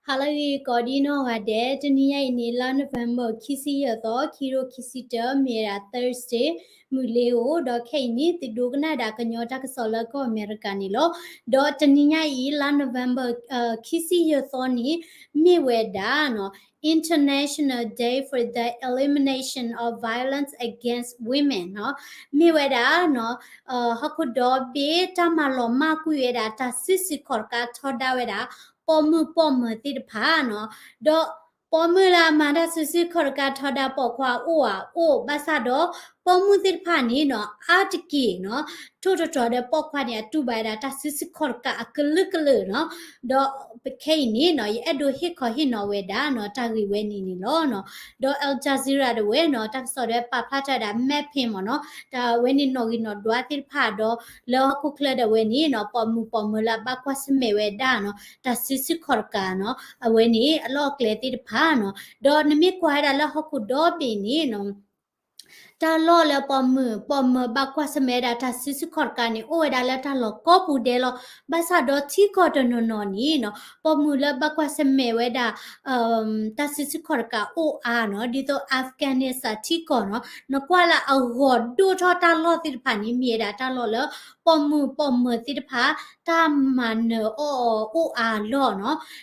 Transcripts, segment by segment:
ဟါလၢအဂ့ၤ ကိးဒံနီၢ်ဂၤဒဲး, တနံၤညါအံၤန့ၣ် လါ November ခံဆံယဲၢ်သီ ခံကထိခံဆံတၢ မ့ၢ်ဝဲဒၣ် Thursday မုၢ်လ့ဧိၤ, ဒီးခဲအံၤန့ၣ် သုဒိကနၣ်ဒၣ်ကညီတၢ်ကစီၣ်လၢကီၢ်အမဲရကၤန့ၣ်လီၤ. ဒီးတနံၤညါအံၤ လါ November ခံဆံယဲၢ်သီန့ၣ် မ့ၢ်ဝဲဒၣ် International Day for the Elimination of Violence Against Women နီၤ, မ့ၢ်ဝဲဒၣ် ဟီၣ်ခိၣ်ဒီဘ့ၣ်တၢ်မၤလီၤမၢ်ကွံာ်ဝဲဒၣ် တၢ်စုဆူၣ်ခီၣ်တကးထီဒါဝဲဒၣ် ပိာ်မုၣ်ပိာ်မၢၤသ့ၣ်တဖၣ်နီၤ, ဒီးပိာ်မုၣ်လၢအမၤတၢ်စုဆူၣ်ခီၣ်တကးထီဒါပိာ်ခွါအိၣ်ဧါ, အိၣ်, ဘၣ်ဆၣ်ဒီး ပိာ်မုၣ်သ့ၣ်တဖၣ်န့ၣ်နီၤ အါတက့ၢ်နီၤ ထိၣ်တတီၤဒီးပိာ်ခွါန့ၣ် အတူၢ်ဘၣ်ဝဲဒၣ်တၢ်စုဆူၣ်ခီၣ်တကးအကလုာ်ကလုာ်နီၤ, ဒီးခဲအံၤန့ၣ်နီၤ ယအဲၣ်ဒိးဟ့ၣ်ခီဟ့ၣ်နီၤဝဲဒၣ်နီၤ တၢ်ဂ့ၢ်ဝဲန့ၣ်န့ၣ်လီၤ. ဒီး Al Jazeera ဒၣ်ဝဲနီၤ တၢ်ကစီၣ်ဒီးပာ်ဖျါထီၣ်ဝဲဒၣ် mapping မ့ၢ်နီၤ, တၢ်ဝဲန့ၣ်နီၣ်ဂံၢ်နီၣ်ဒွးသ့ၣ်တဖၣ်ဒီး လၢဟီၣ်ခိၣ်ချၢဒၣ်ဝဲန့ၣ်နီၤ ပိာ်မုၣ်ပိာ်မၢၤလၢအဘၣ်ကွၢ်ဆၢၣ်မဲာ်ဝဲဒၣ်နီၤ တၢ်စုဆူၣ်ခီၣ်တကးနီၤ အဝဲန့ၣ်အလီၢ်အကျဲသ့ၣ်တဖၣ်နီၤ, ဒီးနမ့ၢ်ကွၢ်ဝဲဒၣ်လၢဟီၣ်ခိၣ်ဒီဘ့ၣ်န့ၣ်နီၤ တၢ်လီၢ်လၢပိာ်မုၣ်ပိာ်မၢၤဘၣ်ကွၢ်ဆၢၣ်မဲာ်ဝဲဒၣ်တၢ်စုဆူၣ်ခီၣ်တကးန့ၣ် အိၣ်ဝဲဒၣ်လၢတၢ်လီၢ်ကိးပူၤဒဲးလီၤ. ဘၣ်ဆၣ်ဒီးထံကီၢ်တနီၤနီၤန့ၣ်နီၤ ပိာ်မုၣ်လၢဘၣ်ကွၢ်ဆၢၣ်မဲာ်ဝဲဒၣ် တၢ်စုဆူၣ်ခီၣ်တကးအိၣ်အါနီၤ, ဒ်သိး Afghanistan ထံကီၢ်နီၤ, နကွၢ်လၢအဂီၢ်ဒိၣ်ထီၣ်တၢ်လီၢ်သ့ၣ်တဖၣ်န့ၣ် မ့ၢ်ဝဲဒၣ်တၢ်လီၢ်လၢ ပိာ်မုၣ်ပိာ်မၢၤသ့ၣ်တဖၣ် တၢ်မၤနၢၤအီၣ်အီၤအိၣ်အါလီၢ်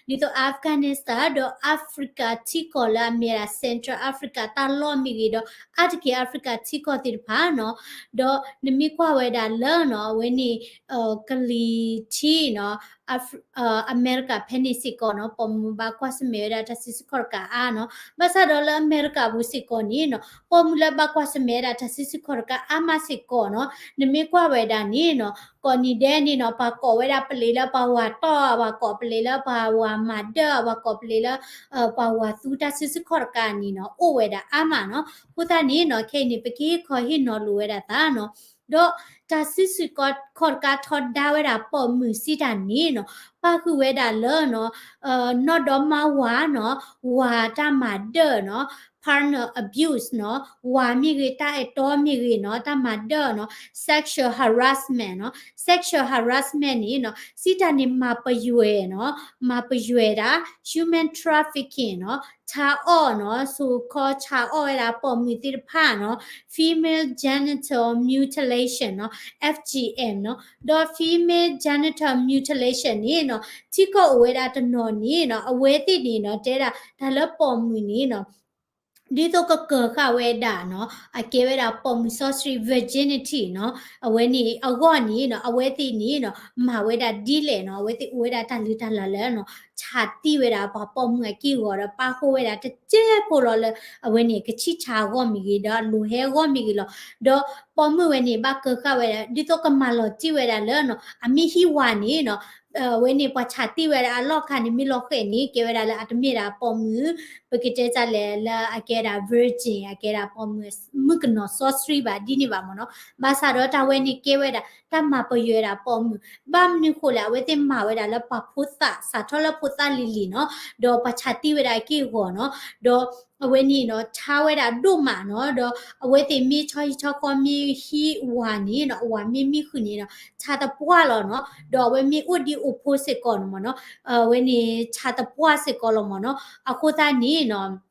နီၤ, ဒ်သိး Afghanistan ဒီး Africa ထံကီၢ်လၢအမ့ၢ်ဝဲဒၣ် Central Africa တၢ်လီၢ်မ့ၢ်ဂ့ၤဒီး အါတက့ၢ် Africa ထံကီၢ်သ့ၣ်တဖၣ်နီၤ, ဒီးနမ့ၢ်ကွၢ်ဝဲဒၣ်လၢနီၤ အဝဲန့ၣ် ကလံၤထံးနီၤ အမဲရကၤဖဲန့ၣ်စ့ၢ်ကီးနီၤ ပိာ်မုၣ်ဘၣ်ကွၢ်ဆၢၣ်မဲာ်ဝဲဒၣ်တၢ်စုဆူၣ်ခီၣ်တကးအါနီၤ, ဘၣ်ဆၣ်ဒီးလၢအမဲရကၤပူၤစ့ၢ်ကီးန့ၣ်နီၤ ပိာ်မုၣ်လၢဘၣ်ကွၢ်ဆၢၣ်မဲာ်ဝဲဒၣ်တၢ်စုဆူၣ်ခီၣ်တကးအါမးစ့ၢ်ကီးနီၤ, နမ့ၢ်ကွၢ်ဝဲဒၣ်န့ၣ်နီၤ ကိးနံၤဒဲးန့ၣ်နီၤ ပှၤကိးဝဲဒၣ်ပလံၤလၢပှၤဝၤတီၢ်, ပှၤကိးပလံၤလၢပှၤဝၤမၤဒၢၣ်, ပှၤကိးပလံၤလၢ ပှၤဝၤသူတၢ်စုဆူၣ်ခီၣ်တကးန့ၣ်နီၤ အိၣ်ဝဲဒၣ်အါမးနီၤ, အဃိသတးန့ၣ်နီၤ ခဲအံၤန့ၣ် ပကဟ့ၣ်ခီဟ့ၣ်နီၤလိာ်ဝဲဒၣ်သးနီၤ, ဒီးတၢ်စုဆူၣ်ခီၣ်တကးထီဒါဝဲဒၣ်ပိာ်မုၣ်စံးတၢ်န့ၣ်နီၤ ပာ်ဃုာ်ဝဲဒၣ်လၢနီၤ နီၢ်ဒီမါဝၤနီၤ, ဝၤတၢ်မၤဒၢၣ်နီၤ, partner abuse နီၤ, ဝၤမ့ၢ်ဂ့ၤ တၢ်အဲၣ်တီမ့ၢ်ဂ့ၤနီၤ, တၢ်မၤဒၢၣ်နီၤ, sexual harassment နီၤ, sexual harassment န့ၣ်နီၤ စံးတၢ်န့ၣ် မၤပယွဲၢ်နီၤ, မၤပယွဲၢ်ဒၣ် human trafficking နီၤ, ဆါအီၣ်နီၤ, ဆိၣ်ခီဆါအီၣ်ဝဲဒၣ်ပိာ်မုၣ်သ့ၣ်တဖၣ်နီၤ, female genital mutilation နီၤ, F G M နီၤ, ဒီး female genital mutilation န့ၣ်နီၤ ထံကီၢ်အိၣ်ဝဲဒၣ်တနီၤန့ၣ်နီၤ အဝဲသ့ၣ်န့ၣ်နီၤ တဲဒၣ်တၢ်လၢပိာ်မုၣ်န့ၣ်နီၤ ဒ်သိးကကၢၤဃာ်ဝဲဒၣ်နီၤ အကဲဝဲဒၣ်ပိာ်မုၣ်စီဆှံ virginity နီၤ, အဝဲန့ၣ်အဂီၢ်န့ၣ်နီၤ အဝဲသ့ၣ်န့ၣ်နီၤ မၤဝဲဒၣ်ဒ်လဲၣ်နီၤ, အဝဲသ့ၣ်အိၣ်ဝဲဒၣ်တၢ်လုၢ်တၢ်လၢ်လၢနီၤ ဆၣ်သံဝဲဒၣ်ပှၤပိာ်မုၣ်အက့ၢ်အဂီၤဒီး ပာ်ဃုာ်ဝဲဒၣ်တစဲးဖိလီၤလၢ အဝဲန့ၣ် ကဆံၣ်ဆါအဂီၢ်မ့ၢ်ဂ့ၤ ဒီးအလိၤဟဲအဂီၢ်မ့ၢ်ဂ့ၤလီၤ. ဒီးပိာ်မုၣ်ဝဲန့ၣ် ဘၣ်ကၢၤဃာ်ဝဲဒၣ် ဒ်သိးကမၤလီၤတံၢ်ဝဲဒၣ်လၢနီၤ အမ့ၢ်ဟံၣ်ဝၤန့ၣ်နီၤ အဝဲန့ၣ် ပှၤဆၣ်သံဝဲဒၣ်အလီၢ်ခါန့ၣ် မ့ၢ်လီၤဃဲၤန့ၣ် ကဲဝဲဒၣ်လၢအတမ့ၢ်ဒၣ်ပိာ်မုၣ် ပကတဲတၢ်လဲၣ်လၢအကဲဒၣ် virgin အကဲဒၣ်ပိာ်မုၣ် မုၣ်ကနီၤစီဆှံဘၣ်ဒ်န့ၣ်ဘၣ်မ့ၢ်နီၤ. ဘၣ်ဆၣ်ဒီးတၢ်ဝဲန့ၣ်ကဲဝဲဒၣ် တၢ်မၤပယွဲဒၣ်ပိာ်မုၣ် ဘၣ်မနုၤဃိလဲၣ် အဝဲသ့ၣ်မၤဝဲဒၣ်လၢပှၤဖိသၣ် စးထီၣ်လၢဖိသၣ်လံၤလံၤနီၤ ဒီးပှၤဆၣ်သံဝဲဒၣ်အက့ၢ်အဂီၤနီၤ ဒီးအဝဲန့ၣ်နီၤ ဆါဝဲဒၣ်ဒိၣ်မးနီၤ ဒီးအဝဲသ့ၣ်မ့ၢ်ဆီဟံၣ်ဆီဃီမ့ၢ်ဟံၣ်ဝၤန့ၣ်နီၤ အဝၤမ့ၢ်မံဃုာ်န့ၣ်နီၤ ဆါသပှၢ်လီၤနီၤ ဒီးအဝဲမ့ၢ်အိၣ်ဒံးအိၣ်ဖိစ့ၢ်ကီးန့ၣ်မ့ၢ်နီၤ အဝဲန့ၣ်ဆါသပှၢ်စ့ၢ်ကီးလီၤမ့ၢ်နီၤ အဃိသတးန့ၣ်နီၤ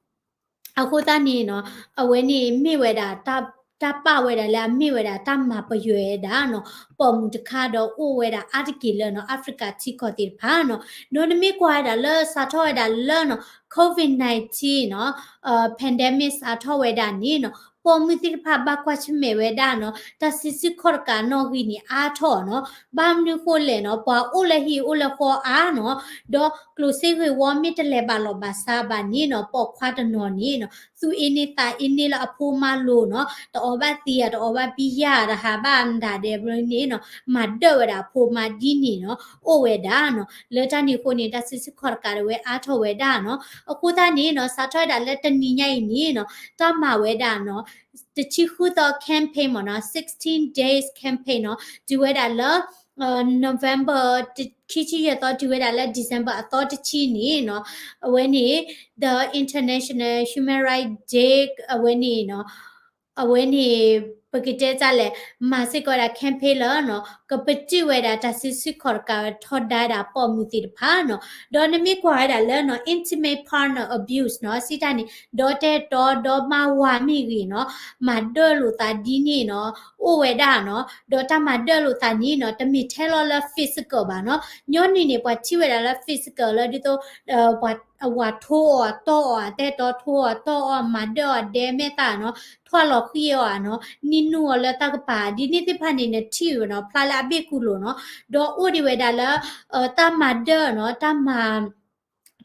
အဃိသတးန့ၣ်နီၤ အဝဲန့ၣ်မ့ၢ်ဝဲဒၣ် တၢ်ပာ်ဝဲဒၣ်လၢအမ့ၢ်ဝဲဒၣ်တၢ်မၤပယွဲဒၣ်နီၤ ပိာ်မုၣ်တခါဒီးအိၣ်ဝဲဒၣ်အါတက့ၢ်လၢနီၤ Africa ထံကီၢ်သ့ၣ်တဖၣ်နီၤ ဒီးနမ့ၢ်ကွၢ်ဝဲဒၣ်လၢစးထီၣ်ဝဲဒၣ်လၢနီၤ COVID nineteen နီၤ pandemic စးထီၣ်ဝဲဒၣ်န့ၣ်နီၤ ပိာ်မုၣ်သ့ၣ်တဖၣ်ဘၣ်ကွၢ်ဆၢၣ်မဲာ်ဝဲဒၣ်နီၤ တၢ်စုဆူၣ်ခီၣ်တကးနီၣ်ဂံၢ်န့ၣ်အါထီၣ်နီၤ ဘၣ်မနုၤဃိလဲၣ်နီၤ ပှၤအိၣ်လၢဟံၣ်အိၣ်လၢဃီအါနီၤ ဒီးကျိၣ်စ့ဂ့ၢ်ဝီမ့ၢ်တလဲၤဘၣ်လီၢ်ဘၣ်စးဘၣ်န့ၣ်နီၤ ပိာ်ခွါတနီၤန့ၣ်နီၤ သူၣ်အ့န့သးအ့န့လၢအဖိမါလိၤနီၤ တအီၣ်ဘၣ်သံးဧါ တအီၣ်ဘၣ်ပံယၢ် တဟးဘၣ်မတၤဒဲးဘျီန့ၣ်နီၤ မၤဒၢၣ်ဝဲဒၣ်အဖိမါဒ်န့ၣ်နီၤ အိၣ်ဝဲဒၣ်နီၤ လၢတၢ်န့ၣ်အဃိန့ၣ် တၢ်စုဆူၣ်ခီၣ်တကးဒၣ်ဝဲအါထီၣ်ဝဲဒၣ်နီၤ အဃိသတးန့ၣ်နီၤ စးထီၣ်ဝဲဒၣ်လၢတနံၤညါအံၤန့ၣ်နီၤ တၢ်မၤဝဲဒၣ်နီၤ တဆံဃုသီ campaign မ့ၢ်နီၤ sixteen days campaign နီၤ တုၤဝဲဒၣ်လၢ November ခံဆံယဲၢ်သီ တုၤဝဲဒၣ်လၢ December အသီတဆံန့ၣ်နီၤ အဝဲန့ၣ် the International Human Rights Day အဝဲန့ၣ်နီၤ အဝဲန့ၣ် ပကတဲတၢ်လဲၣ်, မၤစ့ၢ်ကီးဝဲဒၣ် campaign လၢနီၤ ကပတုာ်ဝဲဒၣ်တၢ်စုဆူၣ်ခီၣ်တကးဝဲ ထီဒါဝဲဒၣ်ပိာ်မုၣ်သ့ၣ်တဖၣ်နီၤ. ဒီးနမ့ၢ်ကွၢ်ဝဲဒၣ်လၢနီၤ intimate partner abuse နီၤ စံးတၢ်န့ၣ် ဒီးတဲတီဒီးမါဝၤမ့ၢ်ဂ့ၤနီၤ မၤဒၢၣ်လိာ်သးဒ်န့ၣ်နီၤ အိၣ်ဝဲဒၣ်နီၤ. ဒီးတၢ်မၤဒၢၣ်လိာ်သးန့ၣ်နီၤ တမ့ၢ်ထဲလီၤလၢ physical ဘၣ်နီၤ. ညီနုၢ်န့ၣ် ပှၤထံၣ်ဝဲဒၣ်လၢ physical လၢဒ်သိး ပှၤအဝၤထိအီၤတီၢ်အီၤ အတဲတီထိအီၤတီၢ်အီၤ မၤဒၢၣ်အီၤဒဲမဲာ်သၣ်နီၤ ထွဲလီၤဃံအီၤနီၤ နံၣ်နူၢ်အီၤလၢတၢ်ကပၤ ဒ်န့ၣ်သ့ၣ်တဖၣ်န့ၣ် နထံၣ်ဝဲနီၤ ဖျါလၢအဘ့ၣ်ကူလိာ်နီၤ. ဒီးအိၣ်ဒံးဝဲဒၣ်လၢ တၢ်မၤဒၢၣ်နီၤ တၢ်မၤ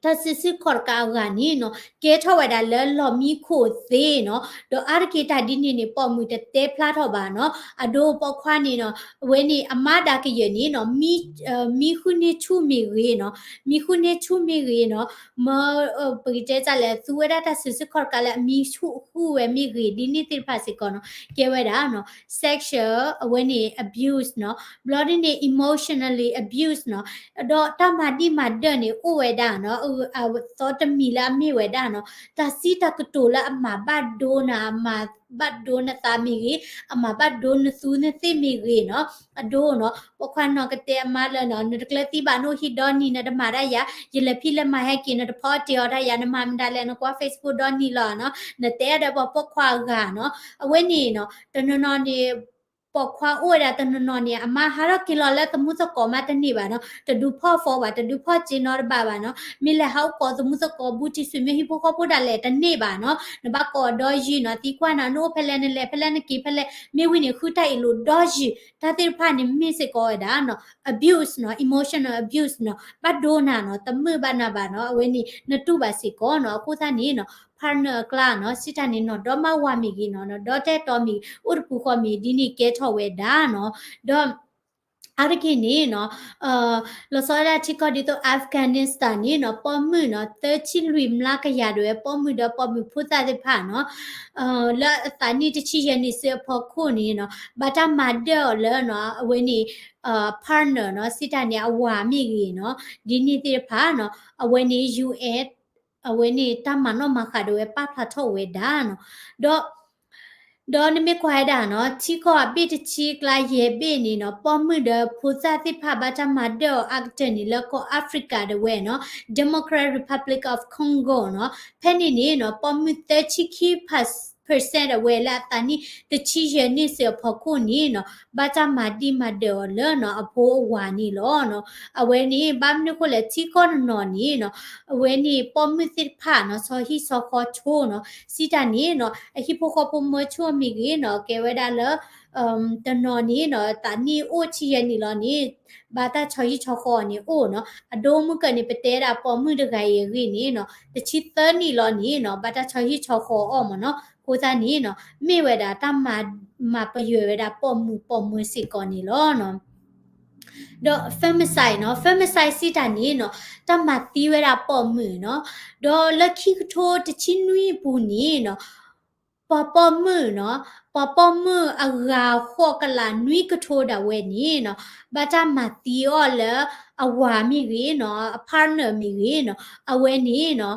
တၢ်စုဆူၣ်ခီၣ်တကးအဂၤန့ၣ်နီၤ ကဲထီၣ်ဝဲဒၣ်လၢလီၢ်မံခိၣ်သ့နီၤ. ဒီးအါတက့ၢ်တၢ်ဒ်န့ၣ်န့ၣ် ပိာ်မုၣ်တတဲဖျါထီၣ်ဘၣ်နီၤ. အဒိပိာ်ခွါန့ၣ်နီၤ အဝဲန့ၣ်အမါဒါကယၢၢ်န့ၣ်နီၤ မံဃုန့ၢ်ဆူၣ်မ့ၢ်ဂ့ၤနီၤ မံဃုန့ၢ်ဆူၣ်မ့ၢ်ဂ့ၤနီၤ မ့ၢ် ပကတဲတၢ်လဲၣ် သူဝဲဒၣ်တၢ်စုဆူၣ်ခီၣ်တကးလၢအမံဆူၣ်ဃုဝဲမ့ၢ်ဂ့ၤ ဒ်န့ၣ်သ့ၣ်တဖၣ်စ့ၢ်ကီးနီၤ ကဲဝဲဒၣ်နီၤ sexual အဝဲန့ၣ် abuse နီၤ ဘျီဒ်န့ၣ် emotionally abuse နီၤ ဒီးတၢ်မၤဒံၣ်မၤဒၢၣ်န့ၣ် အိၣ်ဝဲဒၣ်နီၤ အသီတမံၤလၢအမ့ၢ်ဝဲဒၣ်နီၤ တၢ်စံးတၢ်ကတိၤလၢအမၤဘၣ်ဒိနၤ အမၤဘၣ်ဒိနသးမ့ၢ်ဂ့ၤ အမၤဘၣ်ဒိနသူနသ့ၣ်မ့ၢ်ဂ့ၤနီၤ အဒိနီၤ ပိာ်ခွါနီၤကတဲအမါလၢနီၤ နတကျၢၤသံဘၣ် နအိၣ်ဟံၣ်ဒီနံၤ နတမၤတၢ်ယၤ ယလဲၤဖံးလဲၤမၤဟဲက့ၤ နတဖီအီၣ်တ့ၤအီၣ်တၢ်ယၤ နမၤမတၤလဲၣ် နကွၢ် Facebook ဒီနံၤလီၤနီၤ နတဲဒီးပှၤပိာ်ခွါအဂၤနီၤ အဝဲန့ၣ်နီၤ တနီၤနီၤန့ၣ် ပိာ်ခွါအိၣ်ဝဲဒၣ်တနီၤနီၤန့ၣ် အမါဟးထီၣ်က့ၤလီၤလၢသမူသကိးမးတန့ၢ်ဘၣ်နီၤ တဒုးဖီၣ်ဖီဘၣ် တဒုးဖီၣ်စ့နီတဘ့ၣ်ဘၣ်နီၤ မ့ၢ်လဲၤဟးအိၣ်ကိးသမူသကိး ဘူးတံၢ်ဆွေမျိုး ဟံၣ်ဖိဃီဖိဒၣ်လဲာ်တန့ၢ်ဘၣ်နီၤ နဘၣ်ကိးဒီးယုၢ်နီၤ သံကွၢ်နၤ နအိၣ်ဖဲလဲၣ် နလဲၤဖဲလဲၣ် နက့ၤဖဲလဲၣ် မ့ၢ်ဝံၤန့ၣ် ဃုတၢ်အ့ၣ်လိာ်ဒီးယုၢ် တၢ်သ့ၣ်တဖၣ်န့ၣ် မ့ၢ်စ့ၢ်ကီးဝဲဒၣ်နီၤ abuse နီၤ emotional abuse နီၤ ဘၣ်ဒိနၤနီၤ တမုာ်ဘၣ်နၤဘၣ်နီၤ အဝဲန့ၣ် နတူၢ်ဘၣ်စ့ၢ်ကီးနီၤ အဃိသတးန့ၣ်နီၤ partner အကျါနီၤ စံးတၢ်န့ၣ်နီၤ ဒီမါဝၤမ့ၢ်ဂ့ၤနီၤ ဒီတဲတီမ့ၢ်ဂ့ၤ အိၣ်တပူၤဃီမ့ၢ် ဒ်န့ၣ်ကဲထီၣ်ဝဲဒၣ်နီၤ ဒီး အါတက့ၢ်န့ၣ်နီၤ လီၤဆီဒၣ်ထံကီၢ်ဒ်သိး Afghanistan န့ၣ်နီၤ ပိာ်မုၣ်နီၤ သၢဆံလွံၢ်မျးကယၤဒၣ်ဝဲ ပိာ်မုၣ်ဒီးပိာ်မုၣ်ဖိသၣ်သ့ၣ်တဖၣ်နီၤ လၢအသးနံၣ်တဆံယဲၢ်နံၣ်ဆူအဖီခိၣ်န့ၣ်နီၤ ဘၣ်တၢ်မၤဒၢၣ်အီၤလၢနီၤ အဝဲန့ၣ် partner နီၤ စံးတၢ်န့ၣ် အဝၤမ့ၢ်ဂ့ၤနီၤ ဒ်န့ၣ်သ့ၣ်တဖၣ်နီၤ အဝဲန့ၣ် UN အဝဲန့ၣ် တၢ်မၤနီၣ်မၤဃာ်ဒၣ်ဝဲပာ်ဖျါထီၣ်ဝဲဒၣ်နီၤ ဒီး ဒီးနမ့ၢ်ကွၢ်ဝဲဒၣ်နီၤ ထံကီၢ်အဘ့ၣ်တဆံကျါယဲၢ်ဘ့ၣ်န့ၣ်နီၤ ပိာ်မုၣ်ဒီးဖိသၣ်သ့ၣ်တဖၣ်ဘၣ်တၢ်မၤဒၢၣ်အီၤအါကတၢၢ်န့ၣ် လၢကီၢ် Africa ဒၣ်ဝဲနီၤ Democratic Republic of Congo နီၤ ဖဲန့ၣ်န့ၣ်နီၤ ပိာ်မုၣ်သၢဆံခံ percent ဒၣ်ဝဲလၢအသးနံၣ်တဆံယဲၢ်နံၣ်ဆူအဖီခိၣ်န့ၣ်နီၤ ဘၣ်တၢ်မၤဒံးမၤဒၢၣ်အီၤလၢနီၤ အဖိအဝၤန့ၣ်လီၤနီၤ အဝဲန့ၣ် ဘၣ်မနုၤအဃိလဲၣ် ထံကီၢ်တနီၤနီၤန့ၣ်နီၤ အဝဲန့ၣ် ပိာ်မုၣ်သ့ၣ်တဖၣ်နီၤ ဆီဟံၣ်ဆီဃီဆိနီၤ စံးတၢ်န့ၣ်နီၤ အဟံၣ်ဖိဃီဖိမၢဆိမ့ၢ်ဂ့ၤနီၤ ကဲဝဲဒၣ်လၢ တနီၤန့ၣ်နီၤ သးနံၣ်အိၣ်ဆံယဲၢ်နံၣ်လီၤန့ၣ် ဘၣ်တၢ်ဆီဟံၣ်ဆီဃီအီၤန့ၣ်အိၣ်နီၤ အဒိမုၢ်ကၢၢ်န့ၣ် ပတဲဒၣ်ပိာ်မုၣ်တဂၤအံၤအဂ့ၢ်န့ၣ်နီၤ တဆံသၢနံၣ်လီၤန့ၣ်နီၤ ဘၣ်တၢ်ဆီဟံၣ်ဆီဃီအီၤမ့ၢ်နီၤ အဃိသတးန့ၣ်နီၤ မ့ၢ်ဝဲဒၣ်တၢ်မၤ မၤပယွဲၢ်ဝဲဒၣ်ပိာ်မုၣ်ပိာ်မၢၤစ့ၢ်ကီးန့ၣ်လီၤနီၤ ဒီး femicide နီၤ femicide စံးတၢ်န့ၣ်နီၤ တၢ်မၤသံဝဲဒၣ်ပိာ်မုၣ်နီၤ ဒီးလၢခံကထိတဆံနွံအပူၤန့ၣ်နီၤ ပှၤပိာ်မုၣ်နီၤ ပှၤပိာ်မုၣ်အဂၤဃိးကလးနွံကထိဒၣ်ဝဲန့ၣ်နီၤ ဘၣ်တၢ်မၤသံအီၤလၢအဝၤမ့ၢ်ဂ့ၤနီၤ အ partner မ့ၢ်ဂ့ၤနီၤ အဝဲန့ၣ်နီၤ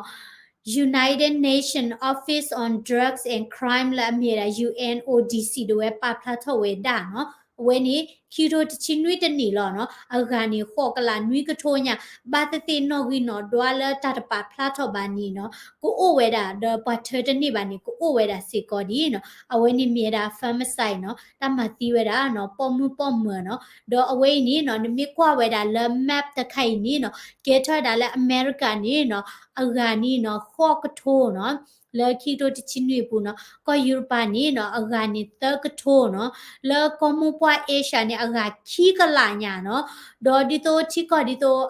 United Nations Office on Drugs and Crime လၢအမ့ၢ်ဝဲဒၣ် UNODC ဒၣ်ဝဲပာ်ဖျါထီၣ်ဝဲဒၣ်နီၤ အဝဲန့ၣ် ခံကထိတဆံနွံတနံၣ်လီၤနီၤ အဂၤန့ၣ် ဃိးကလးနွံကထိညါ ဘၣ်သ့ၣ်သ့ၣ်နီၣ်ဂံၢ်နီၣ်ဒွးလၢတၢ်တပာ်ဖျါထီၣ်ဘၣ်န့ၣ်နီၤ ကအိၣ်ဝဲဒၣ် ဒီးပှၤထၢတန့ၢ်ဘၣ်န့ၣ် ကအိၣ်ဝဲဒၣ်စ့ၢ်ကီးဒ်နီၤ အဝဲန့ၣ်မ့ၢ်ဝဲဒၣ် femicide နီၤ တၢ်မၤသံဝဲဒၣ်နီၤ ပိာ်မုၣ်ပိာ်မၢၤနီၤ ဒီးအဝဲအံၤန့ၣ်နီၤ နမ့ၢ်ကွၢ်ဝဲဒၣ်လၢ map တခါအံၤန့ၣ်နီၤ ကဲထီၣ်ဝဲဒၣ်လၢအမဲရကၤန့ၣ်နီၤ အဂၤန့ၣ်နီၤ ဃိးကထိနီၤ လၢခံကထိတဆံနွံအပူၤနီၤ ကီၢ်ယူရပၤန့ၣ်နီၤ အဂၤန့ၣ်သၢကထိနီၤ လၢကီၢ်မိၢ်ပှၢ် Asia န့ၣ် အဂၤခံကလးညါနီၤ ဒီးဒ်သိးထံကီၢ်ဒ်သိး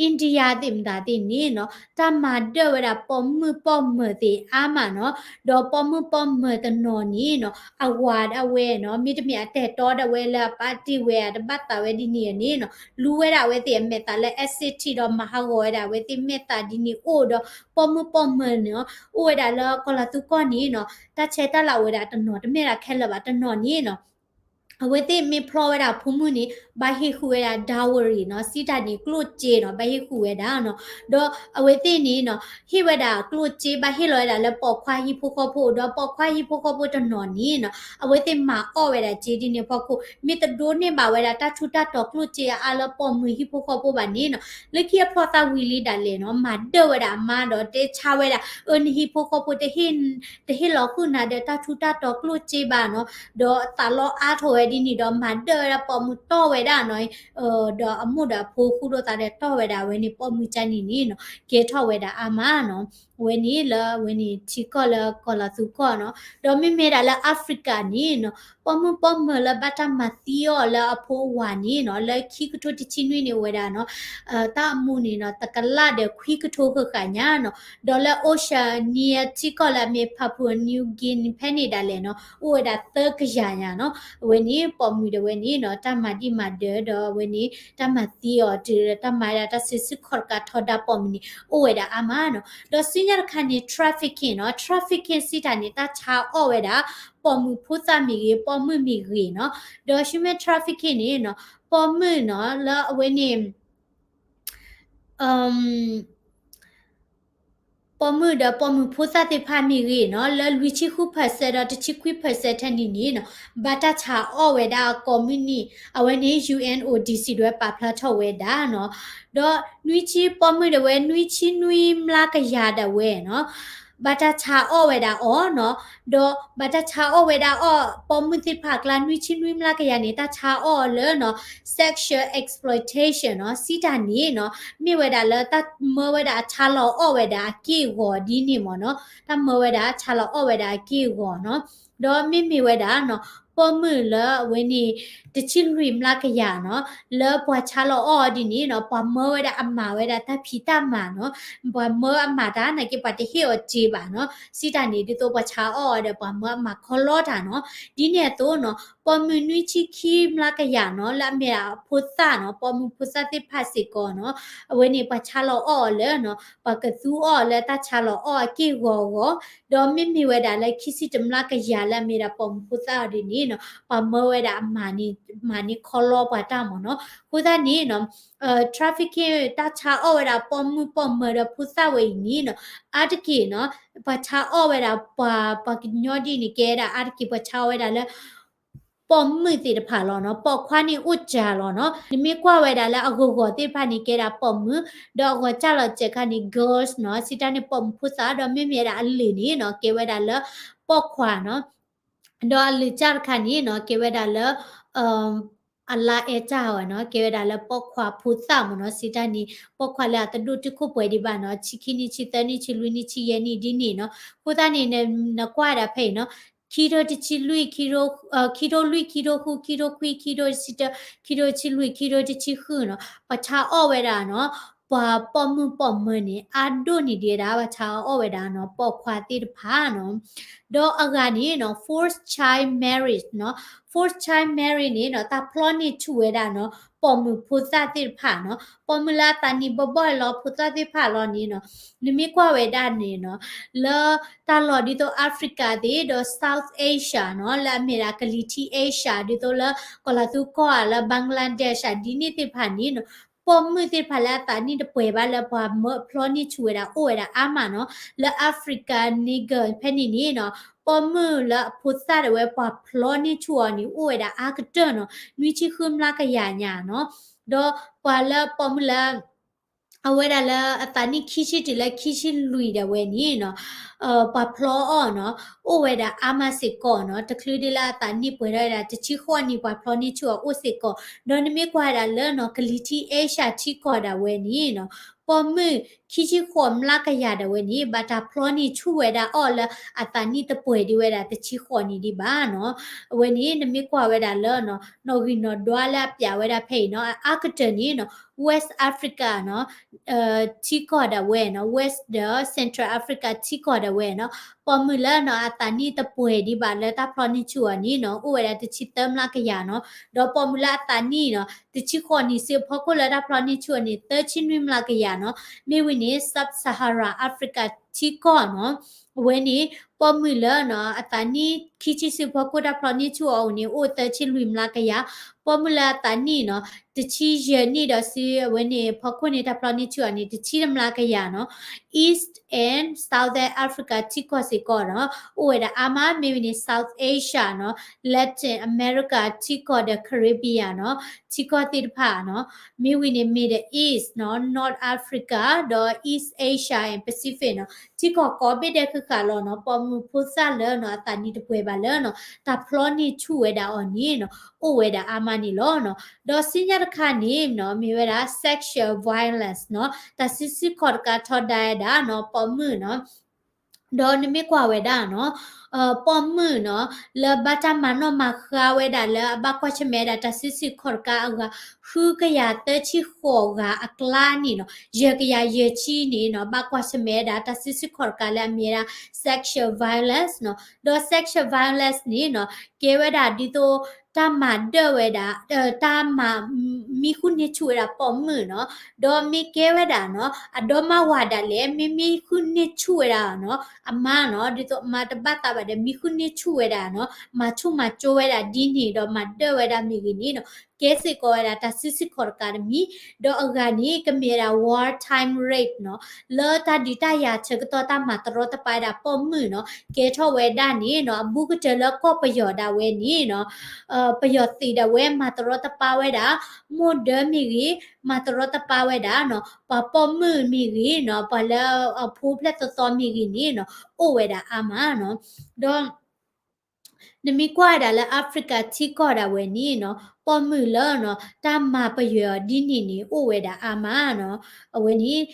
India သ့ၣ်မတၤသ့ၣ်န့ၣ်နီၤ တၢ်မၤဒၢၣ်ဝဲဒၣ်ပိာ်မုၣ်ပိာ်မၢၤသ့ၣ်အါမးနီၤ ဒီးပိာ်မုၣ်ပိာ်မၢၤတနီၤန့ၣ်နီၤ အဝၤဒၣ်ဝဲနီၤ မ့တမ့ၢ်အတၢ်အဲၣ်တီဒၣ်ဝဲလၢအပာ်တ့ၢ်ဝဲ အတဘၣ်သးဝဲဒ်န့ၣ်န့ၣ်နီၤ လူဝဲဒၣ်အဝဲသ့ၣ်အမဲာ်သးလၢ acid ဒီးမၤဟးဂီၤဝဲဒၣ်အဝဲသ့ၣ်မဲာ်သးဒ်န့ၣ်အိၣ်ဒီး ပိာ်မုၣ်ပိာ်မၢၤန့ၣ်နီၤ အိၣ်ဝဲဒၣ်လၢကီၢ်လၤသူကီၢ်န့ၣ်နီၤ တၢ်ဆဲးတၢ်လၤအိၣ်ဝဲဒၣ်တနီၤ တမ့ၢ်ဒၣ်ခဲလၢာ်ဘၣ် တနီၤန့ၣ်နီၤ အဝဲသ့ၣ်မ့ၢ်ဖျီဝဲဒၣ်ဖိမုၣ်န့ၣ် ဘၣ်ဟ့ၣ်ဃုာ်ဝဲဒၣ် dowry နီၤ, စံးတၢ်န့ၣ် ကျိၣ်စ့နီၤ, ဘၣ်ဟ့ၣ်ဃုာ်ဝဲဒၣ်နီၤ. ဒီးအဝဲသ့ၣ်န့ၣ်နီၤ ဟ့ၣ်ဝဲဒၣ်ကျိၣ်စ့ ဘၣ်ဟ့ၣ်လီၤဝဲဒၣ်လၢပိာ်ခွါဟံၣ်ဖိဃီဖိ, ဒီးပိာ်ခွါဟံၣ်ဖိဃီဖိတနီၤန့ၣ်နီၤ အဝဲသ့ၣ်မၤအီၣ်ဝဲဒၣ်စ့ဒ်န့ၣ်အဖီခိၣ် မ့ၢ်တဒိးန့ၢ်ဘၣ်ဝဲဒၣ်တၢ်ထူးတၢ်တီၤ ကျိၣ်စ့အအါလၢပိာ်မုၣ်ဟံၣ်ဖိဃီဖိဘၣ်န့ၣ်နီၤ လၢခံအဖျီသးဝံၤလံဒၣ်လဲာ်နီၤ မၤဒၢၣ်ဝဲဒၣ်အမါဒီး တဲဆါဝဲဒၣ် အၢ နဟံၣ်ဖိဃီဖိတဟ့ၣ် တဟ့ၣ်လီၤဃုာ်နၤဒီးတၢ်ထူးတၢ်တီၤကျိၣ်စ့ဘၣ်နီၤ, ဒီးသးလီအါထီၣ်ဝဲဒ်န့ၣ်ဒီး မၤဒၢၣ်ဝဲဒၣ်ပိာ်မုၣ်တီၢ်ဝဲဒၣ်နီၤ, ဒီးအမိၢ်ဒီးအဖိဃုာ်ဒီးသးဒီးတီၢ်ဝဲဒၣ်ဝဲန့ၣ် ပိာ်မုၣ်ကန့ၣ်န့ၣ်နီၤ ကဲထီၣ်ဝဲဒၣ်အါမးနီၤ. ဝဲန့ၣ်လၢအဝဲန့ၣ်ထံကီၢ်လၢကီၤလီၤသူကီၢ်နီၤ, ဒီးမ့မ့ၢ်ဒၣ်လၢ Africa န့ၣ်နီၤ ပိာ်မုၣ်ပိာ်မၢၤလၢဘၣ်တၢ်မၤသံအီၤလၢအဖိအဝၤန့ၣ်နီၤ လၢခံကထိတဆံနွံန့ၣ်အိၣ်ဝဲဒၣ်နီၤ တၢ်အမူန့ၣ်နီၤ တကလးဒီးခွံကထိဃၣ်ဃၣ်ညါနီၤ, ဒီးလၢ Oceania ထံကီၢ်လၢအမ့ၢ် Papua New Guinea ဖဲန့ၣ်ဒၣ်လဲာ်နီၤ အိၣ်ဝဲဒၣ်သၢကယၤညါနီၤ. အဝဲန့ၣ်ပိာ်မုၣ်ဒီးဝဲန့ၣ်နီၤ တၢ်မၤဒံးမၤဒၢးဒီးအဝဲန့ၣ် တၢ်မၤသံအီၤတုၤဒီးတၢ်မၤဝဲဒၣ်တၢ်စုဆူၣ်ခီၣ်တကးထီဒါပိာ်မုၣ်န့ၣ် အိၣ်ဝဲဒၣ်အါမးနီၤ. ဒီးဆူညါတခါန့ၣ် trafficking နီၤ, trafficking စံးတၢ်န့ၣ် တၢ်ဆါအီၣ်ဝဲဒၣ် ပိာ်မုၣ်ဖိသၣ်မ့ၢ်ဂ့ၤ ပိာ်မုၣ်မ့ၢ်ဂ့ၤနီၤ, ဒီးဆူမဲာ် trafficking န့ၣ်နီၤ ပိာ်မုၣ်နီၤ လၢအဝဲန့ၣ် ပိာ်မုၣ်ဒီးပိာ်မုၣ်ဖိသၣ်သ့ၣ်တဖၣ်မ့ၢ်ဂ့ၤနီၤ လၢလွံၢ်ဆံဃု percent ဒီးတဆံခွံ percent ထဲန့ၣ်န့ၣ်နီၤ ဘၣ်တၢ်ဆါအီၣ်ဝဲဒၣ်ကိးမုၢ်နံၤ အဝဲန့ၣ် UNODC ဒၣ်ဝဲပာ်ဖျါထီၣ်ဝဲဒၣ်နီၤ, ဒီးနွံဆံပိာ်မုၣ်ဒၣ်ဝဲ နွံဆံနွံမျးကယၤဒၣ်ဝဲနီၤ ဘၣ်တၢ်ဆါအီၣ်ဝဲဒၣ်အီၤနီၤ, ဒီးဘၣ်တၢ်ဆါအီၣ်ဝဲဒၣ်အီၤ ပိာ်မုၣ်သ့ၣ်တဖၣ်အကျါ နွံဆံနွံမျးကယၤန့ၣ် တၢ်ဆါအီၣ်အီၤလၢနီၤ sexual exploitation နီၤ, စံးတၢ်န့ၣ်နီၤ မ့ၢ်ဝဲဒၣ်လၢတၢ်မၢဝဲဒၣ်အဆါလီၤအီၣ်ဝဲဒၣ်အက့ၢ်အဂီၤဒ်န့ၣ်မ့ၢ်နီၤ, တၢ်မၢဝဲဒၣ်အဆါလီၤအီၣ်ဝဲဒၣ်အက့ၢ်အဂီၤနီၤ, ဒီးမ့မ့ၢ်ဝဲဒၣ်နီၤ ပိာ်မုၣ်လၢအဝဲန့ၣ် တဆံလွံၢ်မျးကယၤနီၤ လၢပှၤဆါလီၤအီၣ်အီၤဒ်န့ၣ်နီၤ ပှၤမၢဝဲဒၣ်အမၤဝဲဒၣ်တၢ်ဖံးတၢ်မၤနီၤ, ပှၤမၢအမၤတၢ်နာ်က့ ပှၤတဟ့ၣ်အီၤစ့ဘၣ်နီၤ, စံးတၢ်န့ၣ် ဒ်သိးပှၤဆါအီၣ်အီၤဒီး ပှၤမၢအမၤခီလီတၢ်နီၤ, ဒ်န့ၣ်အသိးနီၤ ပိာ်မုၣ်နွံဆံခံမျးကယၤနီၤ လၢအမ့ၢ်ဒၣ်အဖိသၣ်နီၤ ပိာ်မုၣ်ဖိသၣ်သ့ၣ်တဖၣ်စ့ၢ်ကီးနီၤ အဝဲန့ၣ် ပှၤဆါလီၤအီၣ်အီၤလၢနီၤ ပှၤကသူအီၤလၢတၢ်ဆါလီၤအီၣ်အက့ၢ်ဂီၤအဂီၢ်, ဒီးမ့မ့ၢ်ဝဲဒၣ်လၢခံဆံတမျးကယၤလၢအမ့ၢ်ဒၣ်ပိာ်မုၣ်ဖိသၣ်အီၤဒ်န့ၣ်နီၤ ပှၤမၢဝဲဒၣ်အမၤန့ၢ် မၤန့ၢ်ခီလီပှၤတၢ်မ့ၢ်နီၤ, အဃိသတးန့ၣ်နီၤ trafficking တၢ်ဆါအီၣ်ဝဲဒၣ်ပိာ်မုၣ်ပိာ်မၢၤဒီးဖိသၣ်ဝဲအံၤန့ၣ်နီၤ အါတက့ၢ်နီၤ ပှၤဆါအီၣ်ဝဲဒၣ်ပှၤ ပှၤကညီဒ်န့ၣ် ကဲဒၣ်အါတက့ၢ် ပှၤဆါအီၣ်ဝဲဒၣ်လၢ ပိာ်မုၣ်သ့ၣ်တဖၣ်လီၤနီၤ, ပိာ်ခွါန့ၣ်အိၣ်စှၤလီၤနီၤ, နမ့ၢ်ကွၢ်ဝဲဒၣ်လၢအဂီၢ်ဂီၢ်သ့ၣ်တဖၣ်န့ၣ် ကဲဒၣ်ပိာ်မုၣ်, ဒီးအဂီၢ်စၢ်လီၤစဲးခါန့ၣ် girls နီၤ, စံးတၢ်န့ၣ်ပိာ်မုၣ်ဖိသၣ်, ဒီးမ့မ့ၢ်ဝဲဒၣ်အလၢၢ်န့ၣ်နီၤ ကဲဝဲဒၣ်လၢပိာ်ခွါနီၤ, ဒီးအလၢၢ်စၢ်တခါန့ၣ်နီၤ ကဲဝဲဒၣ်လၢ အလါအဲတၢ်ဝဲနီၤ ကဲဝဲဒၣ်လၢပိာ်ခွါဖိသၣ်မ့ၢ်နီၤ, စံးတၢ်န့ၣ် ပိာ်ခွါလၢအတဒိၣ်တုာ်ခိၣ်ပှဲၤဒံးဘၣ်နီၤ, ဆံခံနံၣ် ဆံသၢနံၣ် ဆံလွံၢ်နံၣ် ဆံယဲၢ်နံၣ်ဒ်န့ၣ်နီၤ, အဃိသတးန့ၣ် နကွၢ်ဒၣ်ဖဲအံၤနီၤ, ခံထိတဆံလွံၢ် ခံထိလွံၢ် ခံထိဃု ခံထိခွံ ခံထိတဆံတၢ ခံထိတဆံလွံၢ် ခံထိတဆံဃုနီၤ, ပှၤဆါအီၣ်ဝဲဒၣ်နီၤ ပှၤပိာ်မုၣ်ပိာ်မၢၤန့ၣ် အါဒိၣ်န့ၢ်ဒံးဝဲဒၣ် ပှၤဆါအီၣ်ဝဲဒၣ်နီၤ ပိာ်ခွါသ့ၣ်တဖၣ်နီၤ, ဒီးအဂၤန့ၣ်နီၤ forced child marriage နီၤ, forced child marriage န့ၣ်နီၤ တၢ်ဖျီန့ၢ်ဆူၣ်ဝဲဒၣ်နီၤ ပိာ်မုၣ်ဖိသၣ်သ့ၣ်တဖၣ်နီၤ, ပိာ်မုၣ်လၢအသးနံၣ်ဘီဘီလီၤ ဖိသၣ်သ့ၣ်တဖၣ်လီၤန့ၣ်နီၤ, နမ့ၢ်ကွၢ်ဝဲဒၣ်န့ၣ်နီၤ လၢတၢ်လီၢ်ဒ်သိး Africa သ့ၣ်ဒီး South Asia နီၤ, လၢအမ့ၢ်ဒၣ်ကလံၤထံး Asia ဒ်သိးလၢ ကီၤလၤသူကီၢ်ဧါ လၢ Bangladesh ဧါ ဒ်န့ၣ်သ့ၣ်တဖၣ်န့ၣ်နီၤ, ပိာ်မုၣ်သ့ၣ်တဖၣ်လၢအသးနံၣ်တပှဲၤဘၣ်လၢပှၤမၢအဖျီန့ၢ်ဆူၣ်ဝဲဒၣ်အိၣ်ဝဲဒၣ်အါမးနီၤ, လၢ Africa Niger ဖဲန့ၣ်န့ၣ်နီၤ, ပိာ်မုၣ်လၢအဖိသၣ်ဒၣ်ဝဲပှၤဖျီန့ၢ်ဆူၣ်အီၤန့ၣ် အိၣ်ဝဲဒၣ်အါကတၢၢ်နီၤ, နွံဆံဃုမျးကယၤညါနီၤ, ဒီးပှၤလၢပိာ်မုၣ်လၢ အဝဲဒၣ်လၢအသးနံၣ်ခံဆံတုၤလၢခံဆံလွံၢ်ဒၣ်ဝဲန့ၣ်နီၤ, ပှၤဖျီအီၤနီၤ, အိၣ်ဝဲဒၣ်အါမးစ့ၢ်ကီးနီၤ, တချုးဒ်လၢအသးနံၣ်ပှဲၤထီၣ်ဝဲဒၣ်တဆံဃိးနံၣ် ပှၤဖျီန့ၢ်ဆူၣ်အီၤအိၣ်စ့ၢ်ကီး, ဒီးနမ့ၢ်ကွၢ်ဝဲဒၣ်လၢနီၤ ကလံၤထံး Asia ထံကီၢ်ဒၣ်ဝဲန့ၣ်နီၤ, ပိာ်မုၣ်ခံဆံဃိးမျးကယၤဒၣ်ဝဲန့ၣ် ဘၣ်တၢ်ဖျီန့ၢ်ဆူၣ်ဝဲဒၣ်အီၤလၢအသးနံၣ်တပှဲၤဒံးဝဲဒၣ်တဆံဃိးနံၣ်ဒံးဘၣ်နီၤ, အဝဲန့ၣ် နမ့ၢ်ကွၢ်ဝဲဒၣ်လၢနီၤ နီၣ်ဂံၢ်နီၣ်ဒွးလၢအပျးဝဲဒၣ်ဖဲအံၤနီၤ, အါကတၢၢ်န့ၣ်နီၤ West Africa နီၤ ထံကီၢ်ဒၣ်ဝဲနီၤ, West ဒီး Central Africa ထံကီၢ်ဒၣ်ဝဲနီၤ, ပိာ်မုၣ်လၢနီၤ အသးနံၣ်တပှဲၤဒံးဘၣ်လၢတၢ်ဖျီန့ၢ်ဆူၣ်အီၤန့ၣ်နီၤ အိၣ်ဝဲဒၣ်တဆံသၢမျးကယၤနီၤ, ဒီးပိာ်မုၣ်လၢအသးနံၣ်နီၤ တဆံဃိးနံၣ်ဆူအဖီခိၣ်လၢတၢ်ဖျီန့ၢ်ဆူၣ်အီၤန့ၣ် သၢဆံနွံမျးကယၤနီၤ, မ့ၢ်ဝံၤန့ၣ် Sub-Saharan Africa ထံကီၢ်နီၤ အဝဲန့ၣ် ပိာ်မုၣ်လၢနီၤ အသးနံၣ်ခံဆံဆူအဖီခိၣ်တၢ်ဖျီန့ၢ်ဆူၣ်အီၤန့ၣ် အိၣ်သၢဆံလွံၢ်မျးကယၤ, ပိာ်မုၣ်လၢအသးနံၣ်နီၤ တဆံယဲၢ်နံၣ်ဒီးဆူအဝဲန့ၣ် ဖီခိၣ်န့ၣ် တၢ်ဖျီန့ၢ်ဆူၣ်အီၤန့ၣ် တဆံတမျးကယၤနီၤ, East and Southern Africa ထံကီၢ်စ့ၢ်ကီးနီၤ အိၣ်ဝဲဒၣ်အါမး မ့ၢ်ဝံၤန့ၣ် South Asia နီၤ Latin America ထံကီၢ်ဒီး Caribbean နီၤ ထံကီၢ်သ့ၣ်တဖၣ်နီၤ, မ့ၢ်ဝံၤန့ၣ် Middle East နီၤ North Africa ဒီး East Asia and Pacific နီၤ ထံကီၢ်ကိးဘ့ၣ်ဒဲးဃၣ်ဃၣ်လီၤနီၤ, ပိာ်မုၣ်ဖိသၣ်လၢနီၤ အသးနံၣ်တပှဲၤဘၣ်လၢနီၤ တၢ်ဖျီန့ၢ်ဆူၣ်ဝဲဒၣ်အီၤန့ၣ်နီၤ အိၣ်ဝဲဒၣ်အါမးန့ၣ်လီၤနီၤ, ဒီးဆူညါတခါန့ၣ်နီၤ မ့ၢ်ဝဲဒၣ် sexual violence နီၤ တၢ်စုဆူၣ်ခီၣ်တကးထီဒါဝဲဒၣ်နီၤ ပိာ်မုၣ်နီၤ ဒီးနမ့ၢ်ကွၢ်ဝဲဒၣ်နီၤ ပိာ်မုၣ်နီၤ လၢဘၣ်တၢ်မၤနီၣ်မၤဃါဝဲဒၣ်လၢအဘၣ်ကွၢ်ဆၢၣ်မဲာ်ဝဲဒၣ်တၢ်စုဆူၣ်ခီၣ်တကးအဂၤ ဃုကယၤသၢဆံဃိးဂၤအကျါန့ၣ်နီၤ ယဲၢ်ကယၤယဲၢ်ဆံန့ၣ်နီၤ ဘၣ်ကွၢ်ဆၢၣ်မဲာ်ဝဲဒၣ်တၢ်စုဆူၣ်ခီၣ်တကးလၢအမ့ၢ်ဝဲဒၣ် sexual violence နီၤ, ဒီး sexual violence န့ၣ်နီၤ ကဲဝဲဒၣ်ဒ်သိး တၢ်မၤဒၢၣ်ဝဲဒၣ် တၢ်မၤ မံဃုာ်န့ၢ်ဆူၣ်ဝဲဒၣ်ပိာ်မုၣ်နီၤ, ဒီးမ့ၢ်ကဲဝဲဒၣ်နီၤ အဒီမါဝၤဒၣ်လဲာ် မ့ၢ်မံဃုာ်န့ၢ်ဆူၣ်ဝဲဒၣ်နီၤ အမါနီၤ ဒ်သိးအမါတဘၣ်သးဘၣ်ဒီး မံဃုာ်န့ၢ်ဆူၣ်ဝဲဒၣ်နီၤ မၤဆူၣ်မၤကၠိဝဲဒၣ်ဒ်န့ၣ်ဒီးမၤဒၢၣ်ဝဲဒၣ်မ့ၢ်ဂ့ၤန့ၣ်နီၤ ကဲစ့ၢ်ကီးဝဲဒၣ်တၢ်စုဆူၣ်ခီၣ်တကးတမံၤ, ဒီးအဂၤန့ၣ် ကမ့ၢ်ဝဲဒၣ် war time rape နီၤ, လၢတၢ်ဒုးတၢ်ယၤဆၢကတီၢ်တၢ်မၤတရီတပါဝဲဒၣ်ပိာ်မုၣ်နီၤ, ကဲထီၣ်ဝဲဒၣ်န့ၣ်နီၤ အဘူးကတၢၢ်လၢကီၢ်ပယီၤဒၣ်ဝဲန့ၣ်နီၤ ပယီၤသုးဒၣ်ဝဲမၤတရီတပါဝဲဒၣ် မိၢ်ဒၢမ့ၢ်ဂ့ၤ, မၤတရီတပါဝဲဒၣ်နီၤ ပှၤပိာ်မုၣ်မ့ၢ်ဂ့ၤနီၤ ပှၤလၢအဖိဖျဲၣ်သီသီမ့ၢ်ဂ့ၤန့ၣ်နီၤ အိၣ်ဝဲဒၣ်အါမးနီၤ, ဒီး နမ့ၢ်ကွၢ်ဝဲဒၣ်လၢ Africa ထံကီၢ်ဒၣ်ဝဲန့ၣ်နီၤ ပိာ်မုၣ်လၢနီၤ တၢ်မၤပယွဲအီၤဒ်န့ၣ်န့ၣ် အိၣ်ဝဲဒၣ်အါမးနီၤ, အဝဲန့ၣ်